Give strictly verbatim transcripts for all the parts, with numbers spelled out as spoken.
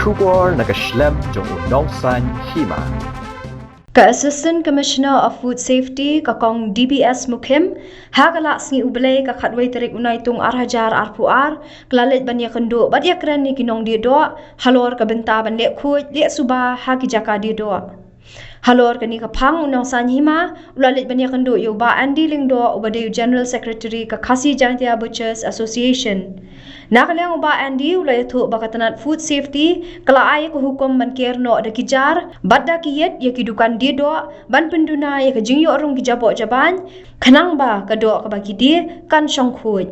Khubor na ka shlem jong u Nongsaiñ Hima. Ka Assistant Commissioner of Food Safety, ka Kong D B S Mukhim, ha ka lad sngi U Blei ka khatwei tarik u Naitung ar hajar arphew ar, ka la leit ban ïakynduh bad ïakren ïa ki nongdie doh halor ka bynta ban leh khuid leh suba ha ki jaka die doh. Halor kane ka phang u Nongsaiñ Hima u la leit ban ïakynduh ïa u Bah Andy Lyngdoh, uba dei u General Secretary ka Khasi Jaintia Butchers Association. Na ka liang u Bah Andy u la ïathuh ba ka tnat Food Safety ka la ai ïa ka hukum ban ker noh da ki jar bad da ki ïit ïa ki dukan die doh ban pynduna ïa ka jingïoh rung ki jaboh jabain, khnang ba ka doh kaba ki die kan shong khuid.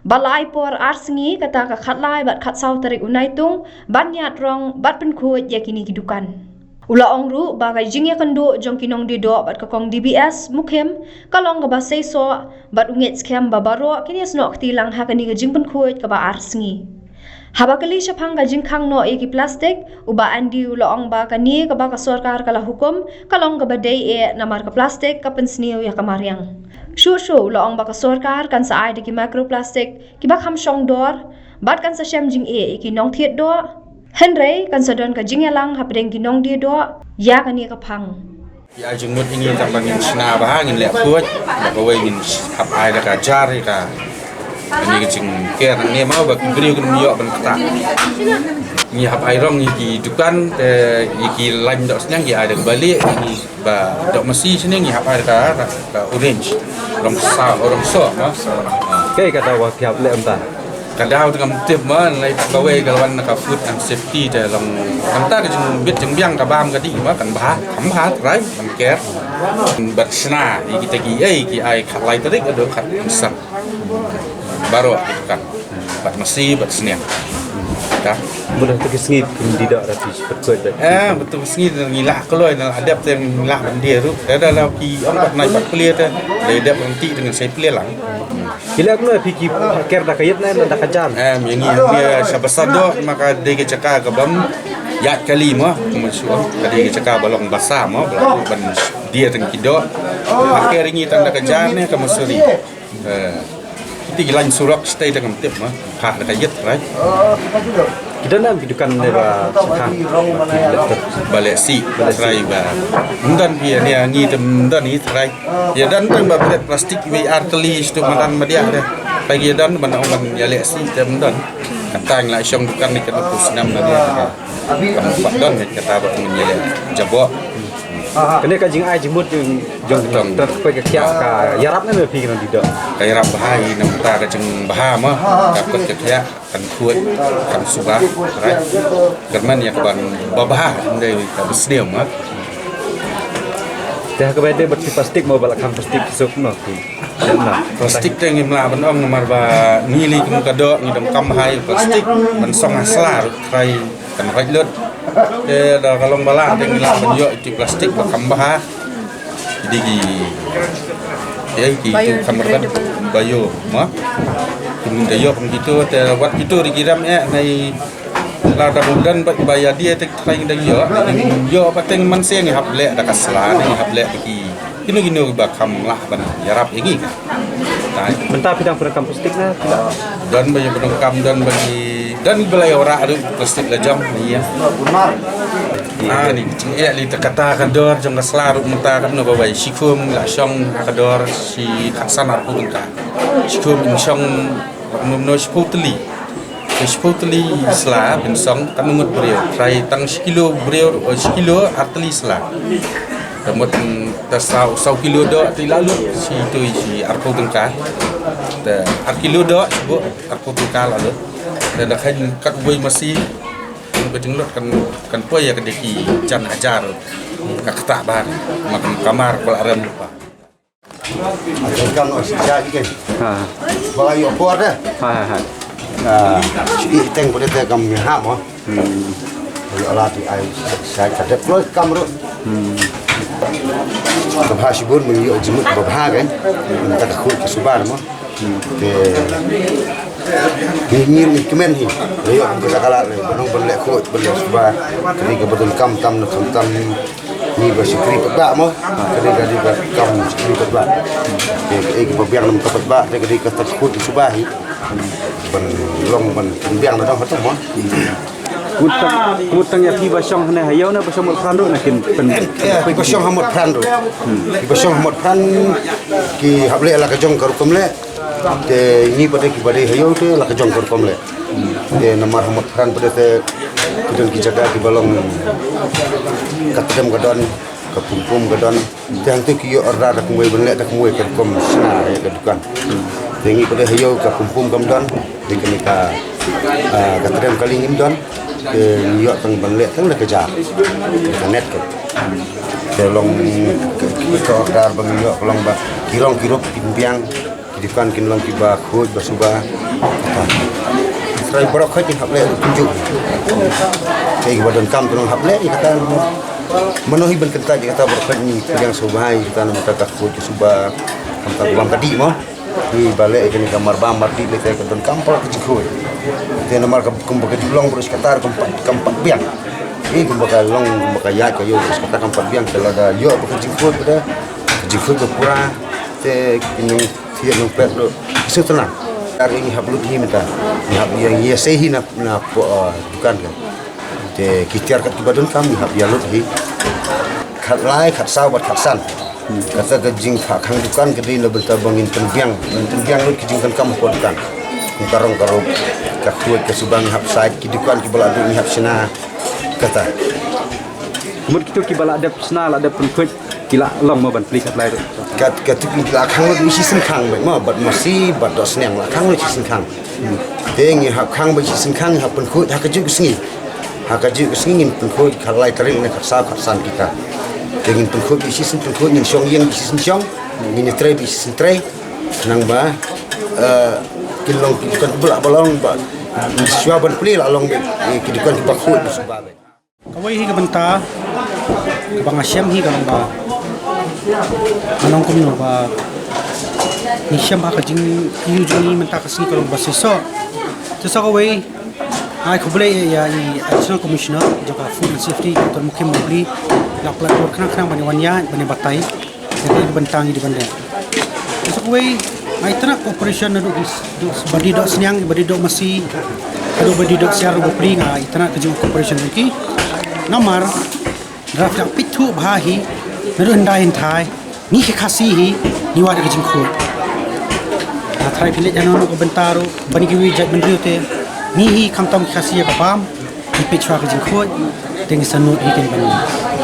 Bad la ai por ar sngi, kata ka khatlai bad khatsaw tarik u Naitung, ban ïaid rong bad pynkhuid ïa kine ki dukan. U la ong ruh ba ka jingïakynduh jong ki nongdie doh bad ka Kong D B S Mukhim ka long kaba seisoh, bad u ngeit skhem ba baroh kin ïasnoh kti lang ha kane ka jingpynkhuid kaba ar sngi. Haba kylli shaphang ka jingkhang noh ïa ki plastik, u Bah Andy u la ong ba kane kaba ka sorkar ka la hukum ka long kaba dei eh, namar ka plastik ka pynsniew ïa ka mariang. Shuh shuh u la ong ba ka sorkar kan sa ai da ki microplastic kiba kham shong dor bad kan sa shem jingeh ïa ki nongthied doh. Hynrei kan sa don ka jingïalang hapdeng ki nongdie doh ïa kane ka phang. Ki ai jingmut ïa ngi tang ba ngin shna bha, ngin leh khuid, ba kawei ngin hap ai da ka jar ïa ka, kane ka jingker nangne ma ba ki briew kin ym ïoh ban ktah. Ngi hap ai rong ïa ki dukan, te ïa ki lain doh sniang ngi ai da kaba lieh, ïa ngi ba doh masi sniang ngi hap ai da ka, ka, ka orange. Rong sa, rong soh ma. Kaei ka daw ba phi hap leh mynta? Ka daw te ngam tip ma, nai kawei ka la wan na ka food and safety te long. Mynta ka jingbit jingbiang ka bam ka dih ma, kan bha, kan bha trai, kan ker. Bad shna ïa kita kiei ki ai khatlai tarik haduh khatsan. Baroh ki dukan. Bad masi bad sniang. Ka. Mut hangta ki sngi phin die doh da phi pynkhuid da. Eh, bad tu sngi ngi lah kloi, ngi lah dep te ngi lah ban die ruh. Te da la ki ong bad nai bad plie te. Dei dep ngan tih te ngan sei plie lang. Ki leh kumno phi, ki ker da ka ïit ne da ka jar? Em, ïa ngi, ïa ngi sha basa doh ma ka dei ka jaka ka bym ïaid kali mo, kumno shu ong, ka dei ka jaka ba long basa mo, ba la ban die tang ki doh. Ha ker ïa ngi tang da ka jar ne ka mosuri. Eh, kita ki lain surok stay da ngam tip mo, ha da ka ïit, right? Ki don nam ki dukan ne ba sha kha? Ba leh si, ba leh si. Trai ba. Ym don phi ne ngi te ym don i trai. Ïa don tang ba bret plastik iwei ar tylli sha tu madan ba diah de. Phi ïa don ban ong ban ïa leh si te ym don. Kata ngi la shong dukan ni ka tu snam na diah. Kam pat don ni kata ba ong ïa leh jaboh. Kane ka jingai jingmut jong jong Jong. Tang phi ka khiah ka ïarap ne phi kane die doh. Ka ïarap bha i namar ka jingbha ma. Ka kot ka khiah. Kan khuid, kan suba, right? Kyrmen ïa ka ban babha, ym dei ka ba sniew ma. Te ha kaba dei bad ki plastik mo ba la khang plastik suk no ki. Plastik te ngim lah ban ong namar ba ngi lei kum ka doh ngi donkam bha ïa plastik ban song ha sla ruh trai kan hoit lut. Te da ka long ba lah te ngi lah ban ïoh ïa ki plastik ba kam bha. Ki dei ki, eh, ki tu kam rat bio ma. Kum da ïoh kum kitu te wat kitu dei ki ram eh nai la da kum don ba ba ïa die te trai da ïoh. Ïoh ba teng man se ngi hap leh da ka sla ngi hap leh da ki. Kino kino ba kham lah ban ïarap ïa ngi ka. Tai. Mynta phi dang pyndonkam plastik na? Don ba ïa pyndonkam don ba ngi don ba la ïa warah ruh plastik la jam ïa. Ah, ni, eh, li ta kata ka dor jong ka sla ruh mynta katno ba wai, shikhum la shong ka dor shi khatsan arphew tyngka. Shikhum in shong mano shiphew tylli. Te shiphew tylli sla phin song katno ngut briew. Trai tang shi kilo briew, oh, shi kilo ar tylli sla. Te mut, mm, te saw, saw kilo doh te la lut shi tu shi arphew tyngka. Te ar kilo doh shi buh arphew tyngka la lut. Te da khan katwei masi. Ka jinglot kan, kan poi ïa ka dei ki jan hajar ka ktah bha ma ka kamar ko la rem pa. Kan kan o si ja ki ken. Ha. Ba ïoh por de. Ha, ha, ha. Ah, i teng ko de te kam ha mo. Hmm. Ïoh la ti ai sa ka de plus kam ro. Hmm. Ka bha shibun mo ïoh jimut ba bha kan. Ta ka khu ka subar mo. Te ngi ngi ngi kmen hi. Leh ïoh ka jaka lad leh ban ong ban leh khuid ban leh suba. Kane ka ba donkam tam na khamtam ngi ba shakri pat ba mo. Kane ka dei ba kam shakri pat ba. Te ka ei ka ba biang nam ka pat ba te ka dei ka tat khuid suba hi. Ban long ban biang na dong ha tu mo. Kut tang, kut tang ïa phi ba shong hangne ha ïew ne ba shong ha Motphran ruh na kin pyn. Eh, eh, ki ba shong ha Motphran ruh. Hmm. Ki ba shong ha Motphran ki hap leh la ka jong ka rukom leh. Te ngi pat de ki ba dei ha ïew te la ka jong ka rukom leh. Hmm. Te namar ha Motphran pat de te ki don ki jaka ki ba long ka tdem ka don, ka pumpum ka don. Te hangtu ki ïoh order da kumwei ban leh da kumwei ka rukom shna ïa ka dukan. Te ngi pat de ha ïew ka pumpum kam don, te kane ka, ah, ka tdem ka lieng ngim don. Te ngi ïoh tang ban leh tang da ka jar, ka net ka. Te long ka, ka order ba ngi ïoh ka long ba ki rong ki rup ki biang. Ki dukan kin long kiba khuid ba suba. Trai baroh khuid kin hap leh kumjuh. Te kiba donkam te long hap leh ïa kata. Mano hi ban kyntait ïa kata baroh khuid, ngi pdiang sngewbha ïa kata namar ka khuid ka suba. Kam ta bam ka dih mo. Ngi ba leh ïa kane ka mar bam mar dih leh te ka donkam baroh ka jingkhuid. Te namar ka kumba ka dih long baroh kata kam pat, kam pat biang. Ngi kumba ka long kumba ka ïaid ka ïew baroh kata kam pat biang te lada ïoh ba ka jingkhuid ba da. Ka jingkhuid ba pura te kin Thied nongpet ruh ki sngewtynnat. Ar ngi hap lut hi mynta. Ngi hap ïa, ïa sei hi na, na po, eh, dukan ka. Te ki tiar kat kiba donkam ngi hap ïa lut hi. Khatlai, khatsaw bad khatsan. Kata ka jingphah khang dukan ka dei na bynta ba ngin pynbiang, ngin pynbiang lut ki jingdonkam hapoh dukan. Kum ka rong ka rup, ka khuid ka suba ngi hap sait, ki dukan kiba la duh ngi hap shna. Kata. Mut kito kiba la dep shna, la dep pynkhuid, ki la long mo ban plie khatlai ruh. Kat, kat ki la khang lut ngi shisien khang beit mo, bad masi, bad dohsniang la khang lut shisien khang. Te ngi hap khang beit shisien khang, ngi hap pynkhuid ha kajuh ka sngi. Ha kajuh ka sngi ngin pynkhuid khatlai tarik ne khatsaw khatsan kita. Te ngin pynkhuid beit shisien pynkhuid, ngin shong ïing beit shisien shong, ngin ïatrei beit shisien trei. Khnang ba, eh, kin long ki dukan kiba la ba long ba, shuwa ban plie la long beit, eh, ki dukan kiba khuid ba suba beit. Kawei hi ka bynta kaba nga shem hi ka long ba, nga long kumno ba ngi shem ha ka jingïohi jong ngi mynta ka sngi ka long ba shisha. Te sa kawei, ai khublei ïa i Additional Commissioner jong ka Food and Safety, Doctor Mukim Mowbray, la pynlong por khnang khnang ban ïa wan ïa ban ïa batai. Ïa ka bynta ngi dei ban leh. Sa kawei, nga itynnad cooperation naduh ki, ba dei dohsniang, ba dei doh masi, haduh ba dei doh siar bapli, nga itynnad ka jing cooperation jong ki. Namar, hynrei phi la peit thuh bha hi, naduh hyndai hynthai, ngi ki Khasi hi, ngi wad ka jingkhuid. Nga tharai phi leit hano hano ka bynta ruh, ban kiwei jait bynriew te, ngi hi khamtam ki Khasi ïa ka bam, ngi peit shuwa ka jingkhuid, te ngi sa nud hi kin ban,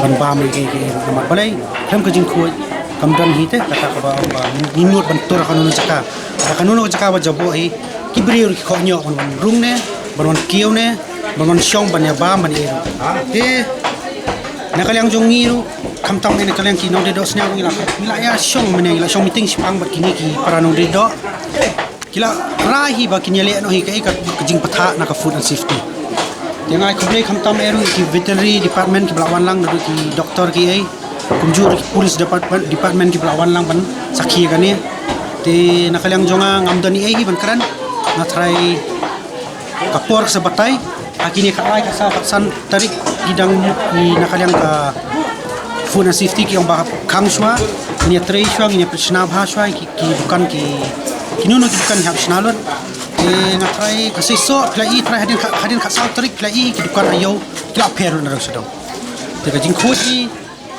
ban bam ïa ki, ki namar balei, khlem ka jingkhuid, kam don hi te, kata kaba, ba, ngi nud ban tur ha kano kano jaka. Ba kano kano jaka ba jaboh hi, ki briew ki khoh ñiuh ban wan rung ne, ban wan kiew ne, ban wan shong, ban ïa bam, ban ïa ruh. Te, na ka liang jong ngi ruh, khamtam na ka liang ki nongdie doh sniang ngi la, ngi la ïa shong mynne, ngi la shong meeting shiphang bad kine ki para nongdie doh. Ki la rai hi ba kin ïaleh noh hi kaei ka, ka jingpynthah na ka food and safety. Te nga ai khublei khamtam eh ruh ki veterinary department kiba la wan lang, naduh ki doctor kiei, kumjuh ruh ki police department, department kiba la wan lang ban sakhi ïa kane. Te na ka liang jong nga ngam don ei ei hi ban kren, nga tharai ka por ka sa batai. Ha kine ka lai ka saw ka san tarik ki dang, ki na ka liang ka food and safety ki ong ba khang shuwa, ngin ïa trei shuwa, ngin ïa pynshna bha shuwa ki, ki dukan ki, kino kino ki dukan ki hap shna lut. Te nga tharai ka seisoh phi la i, tharai hadien ka, hadien ka saw tarik phi la i ki dukan ha ïew ki la pher lut na dong sha dong. Te ka jingkhuid i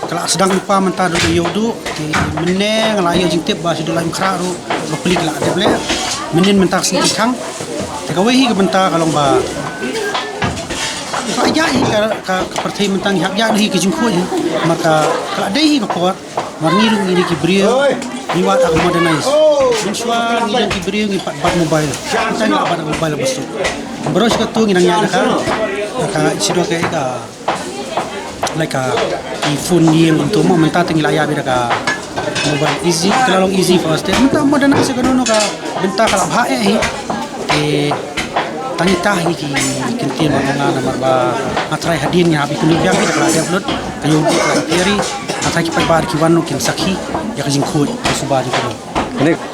ka la sdang lypa mynta, duh ïew duh. Te mynne nga la ïoh jingtip ba sha Dulai Mkhrah ruh bapli ki la dep leh. Mynnin mynta ka sngi ki khang. Te kawei hi ka bynta ka long ba ka ïa hi ka, ka, ka pyrthei mynta ngi hap ïa hi ka jingkhuid hi. Mar ka, ka la dei hi ka por. Mar ngi ruh ngi dei ki briew ngi wad ha ka modernize. Mynshuwa ngi don ki briew ngi pat bat mobile. Mynta ngi la bat mobile ba suk. Baroh shi katta ngi nang ïa ka, ka, ka, shisha ka, ka Like, ah, i phone ïing kumto mo, mynta te ngi la ïa bit da ka mobile easy, ka la long easy for us te. Mynta mo dang nang sha kano kano ka bynta ka la bha eh hi. Te tang ita hi ki kyntien ba nga namar ba nga tharai hadien ngi hap ïa kano biang hi da ka la dep lut ka ïoh ka la ïa ri. Nga tharai ki paidbah ki wan ruh kin sakhi ïa ka jingkhuid ka suba jong ka.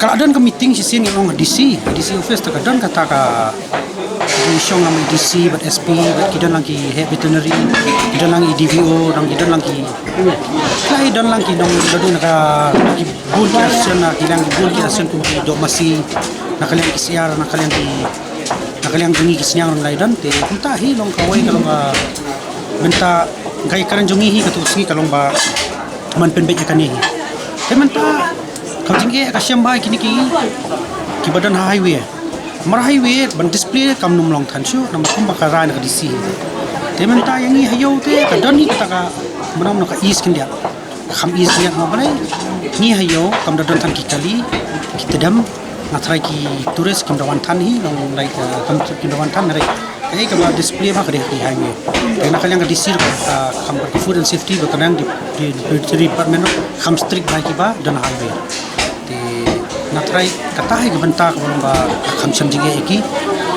Ka la don ka meeting shisien ngi ong D C, D C office te ka don kata ka, ngi shong lang D C bad S P bad ki don lang ki head veterinary, ki don lang i D V O, dang ki don lang ki, ki la i don lang ki nong, la don ka, ki bun ki action, ki lang ki bun ki action kum ki doh masi, na ka liang ki siar, na ka liang ki Ka liang jong ngi ki sniang ruh ngi la ïa don, te kumta hi long kawei ka long ba mynta ka ïakren jong ngi hi katto ka sngi ka long ba man pynbeit ïa kane hi. Te mynta ka jingeh ka shem ba kine ki kiba don ha highway. Namar highway ban display kam nym long than shuh namar kumba ka rai na ka D C hi. Te mynta ïa ngi ha ïew te ka don hi kata ka, mynta ka east khyndiat. Kham east khyndiat mo balei? Ngi ha ïew kam da don than ki kali, ki tdem, nga tharai ki tourist kim da wan than hi, long like, uh, kam kim da wan than, nga tharai kaei kaba display ba ka dei ha ki highway. Te na ka liang ka D C ruh, uh, kham ka food and safety ba ka liang di, di, di, di department ruh kham strict ba kiba don ha highway. Te nga tharai kata hi ka bynta kaba long ba kham shem jingeh ïa ki.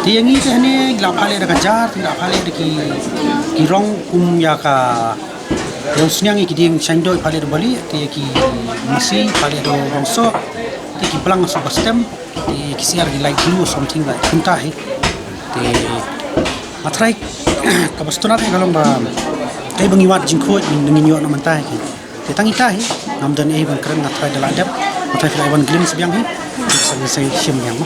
Te ïa ngi te hangne ngi la phah leh da ka jar, te ngi la phah leh da ki, ki rong kum ïa ka Ïa u sniang ïa ki dieng shaiñdoh phah leh da u balieh, te ïa ki masi phah leh da u rong soh, te ki blang soh ba stem, te ïa ki syiar ki light blue or something like kumta hi. Te nga tharai kaba sngewtynnat hi ka long ba kaei ba ngi wad jingkhuid ngin ïoh na mynta hi ki. Te tang ita hi, ngam don ei ban kren, nga tharai da la dep, nga tharai phi la wan glimpse biang hi. Te sa ngin sa shim biang mo.